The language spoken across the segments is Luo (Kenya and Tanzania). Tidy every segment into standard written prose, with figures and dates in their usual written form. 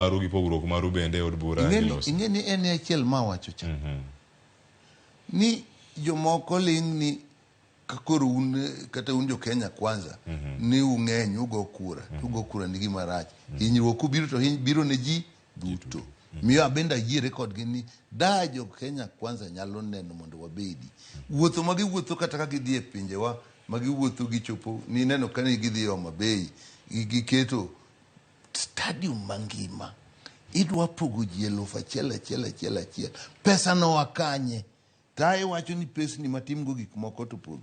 Maru gi pogruok maru bende e od bura giloso. Ing'e ni en e achiel ma awacho cha. Ni jomoko ling' ni ka koro un kata un jo Kenya Kwanza ni ung'eny ugo kura to ugo kura ni gima rach. Hinyruok kubiro to hiny biro ne ji duto. Miyo abende ayiere kodgi ni da jo Kenya Kwanza nyalo neno mondo wabedi. Wuotho ma giwuotho kata ka gidhi e pinjewa ma giwuotho gichopo ni neno ka ne gidhi Homa Bay giketo stadium mangima idwa pogo ji 1000 achiel achiel achiel pesa no oa kanye ta iwacho ni pesni matimgo gik moko to podho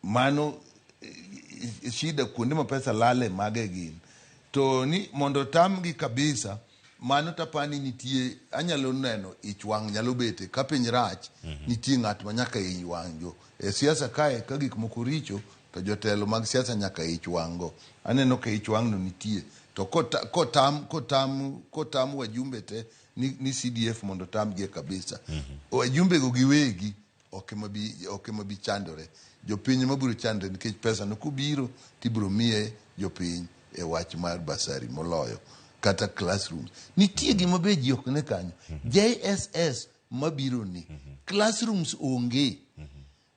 mano shida kuonde ma pesa lale mage gin to ni mondo tamgi kabisa mano tapani nitie anyalo neno ich wang' nyalo bete ka piny rach nitie ng'at ma nyaka ich wang' jo e siasa kae ka gik moko richo to jotelo mag siasa nyaka ich wang' go aneno ka ich wang' no nitie to kotam kotam kotam wajumbe te ni CDF mondo tamgie kabisa wajumbe go giwegi ok ema bi ok ema bi chandore jopiny ema biro chandore nikech pesa no kobiro tibiro miye jopiny e wach mar basari moloyo kata classrooms nitie gima be ji ok ne kanyo JSS mabiro ni classrooms onge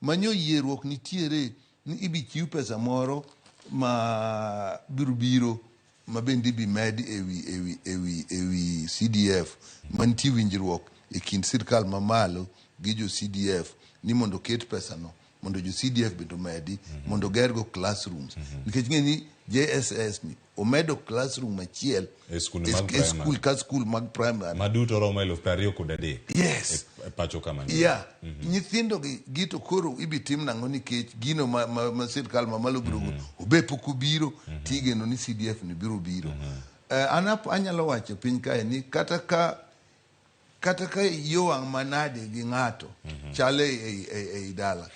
manyo yierruok nitiere ni ibi chiw pesa moro ma biro biro ma bende ibi med ewi ewi ewi ewi CDF mantie winjruok e kind sirkal mamalo gi jo CDF ni mondo oket pesa no mondo jo CDF bende omedi mondo ogergo classrooms nikech ng'e ni JSS ni omedo classroom achiel E skunde mag e skul ka skul mag primary maduto romo 23,000 Yes. e pacho kama ni. Yeah. Nyithindo gi gi to koro ibi tim nang'o nikech gino ma sirkal mamalo biro golo obe pok obiro tigeno ni CDF ni biro biro. An anyalo wacho piny kae ni kata ka iyi owang' manade gi ng'ato chal ei dala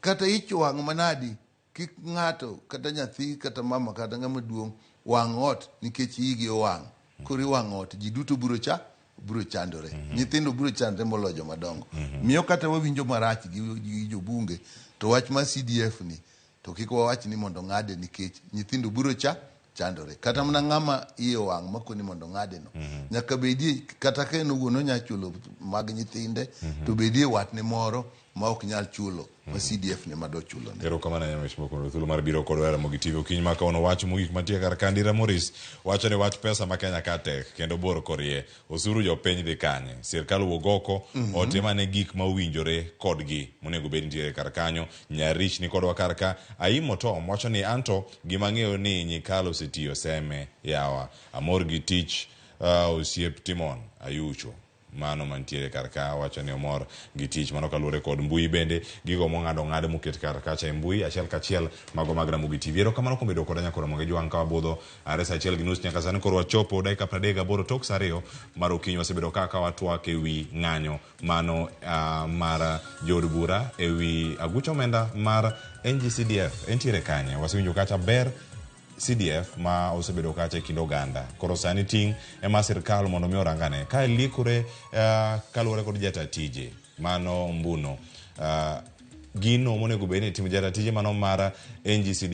kata ich owang' manade kik ng'ato kata nyathi kata mama kata ng'ama duong' wang' ot nikech igi owang' koro iwang'o ot ji duto biro cha biro chandore nyithindo biro chandore moloyo joma dongo miyo kata wawinjo marach gi jobunge to wach mar CDF ni to kik wawach ni mondo ng'ade nikech nyithindo biro cha chandore kata mana ng'ama iye owang' makoni mondo ng'ade no nyaka bedie kata ka en owuon onya chulo mag nyithinde to bedie watne moro ma ok nyal chulo ma CDF ne mado chulo ne. Erokamano ahinya Mheshimiwa kuom thuolo mar biro kodwa e Ramogi TV okinyi ma kawuono. Wach mogik mantie kar ka Ndira Morris wacho ni wach pesa ma Kenya ka tek kendo bor korie. Osuru jopiny dhi kanye? Sirkal wuog oko otim ane gik ma owinjore kodgi monego bed nitiere kar kanyo. Nyarich ni kodwa kar ka. Aimo Tom wacho ni anto gima ang'eyo ni Nyikal osetiyo seme yawa. Amor gi tich osiep Timon Ayucho. Mano mantiere kar ka wacho ni omor gi tich mano kaluwore kod mbui bende gigo mong'ad ong'ad moket kar kacha e mbui achiel kachiel mago mag Ramogi TV. Erokamano kuom bedo koda nyaka Ramogi Jwang' ka wabudho are saa 1:30 nyaka sani koro wachopo dakika 38 tok saa 2 mar okinyi wasebedo ka ka watwak e wi ng'anyo mano mar jood bura e wi aguch omenda mar NGCDF entiere kanye wasewinjo kacha ber CDF ma osebedo kacha e kind oganda. Koro sani ting' ema sirkal mondo mi orangane ka likore kaluwore kod jata tije mano Mbuno gino monego bed ni itimo jata tije mano mar NGCDF.